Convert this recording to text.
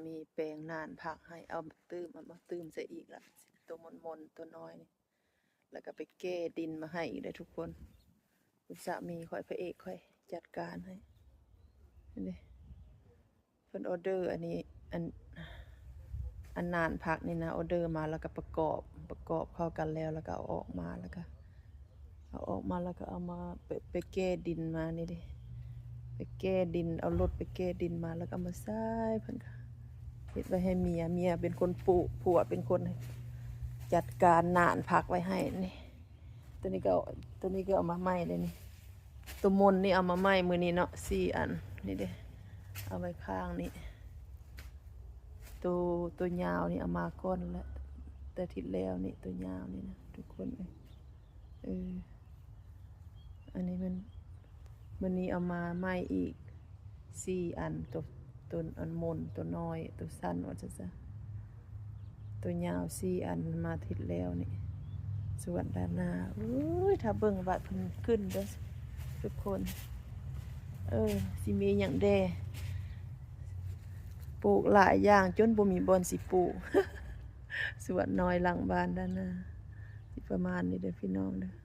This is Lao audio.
ມີແປງໜານຜັກໃຫ້ ເອົາຕື່ມ ເອົາມາຕື່ມໃສ່ອີກລະ ໂຕມົນໆ ໂຕນ້ອຍນີ້ ແລ້ວກໍໄປແກ່ດິນມາໃຫ້ອີກເດີທຸກຄົນ. ຄຸນສາມີຂ້ອຍ ພະເອກຂ້ອຍ ຈັດການໃຫ້ ເຫັນເດ້. ເພິ່ນອໍເດີອັນນີ້ ອັນ ອັນໜານຜັກນີ້ນະ ອໍເດີມາ ແລ້ວກໍປະກອບ ປະກອບເຂົ້າກັນແລ້ວ ແລ້ວກໍເອົາອອກມາ ແລ້ວກໍເອົາອອກມາ ແລ້ວກໍເອົາມາ ໄປ ໄປແກ່ດິນມານີ້ເດ້ ໄປແກ່ດິນ ເອົາລົດໄປແກ່ດິນມາ ແລ້ວກໍເອົາມາໃສ່. ເພິ່ນກໍເຮັດໄວ້ໃຫ້ເມຍ ເມຍເປັນຄົນປູກ ຜົວເປັນຄົນຈັດການໜານຜັກໄວ້ໃຫ້ນີ້. ໂຕນີ້ກໍ ໂຕນີ້ກໍເອົາມາໃໝ່ເດ້ນີ້ ໂຕມົນນີ້ເອົາມາໃໝ່ມື້ນີ້ເນາະ ສີ່ອັນນີ້ເດ້ ເອົາໄວ້ຂ້າງນີ້. ໂຕ ໂຕຍາວນີ້ເອົາມາກ່ອນລະ ແຕ່ທິດແລ້ວນີ້ ໂຕຍາວນີ້ນະທຸກຄົນເອີຍ. ເອີ ອັນນີ້ມັນ ມື້ນີ້ເອົາມາໃໝ່ອີກສີ່ອັນ ໂຕ ໂຕອັນມົນ ໂຕນ້ອຍ ໂຕສັ້ນວ່າຊັ້ນຊະ ໂຕຍາວສີ່ອັນ ມາທິດແລ້ວນີ້ ສວນດ້ານໜ້າ. ໂອ້ຍ ຖ້າເບິ່ງວ່າເພິ່ນຂຶ້ນເດີທຸກຄົນ ເອີ ຊິມີຫຍັງແດ່ ປູກຫຼາຍຢ່າງຈົນບໍ່ມີບ່ອນຊິປູກ. ສວນນ້ອຍຫຼັງບ້ານດ້ານໜ້າ ຊິປະມານນີ້ເດີພີ່ນ້ອງເດີ.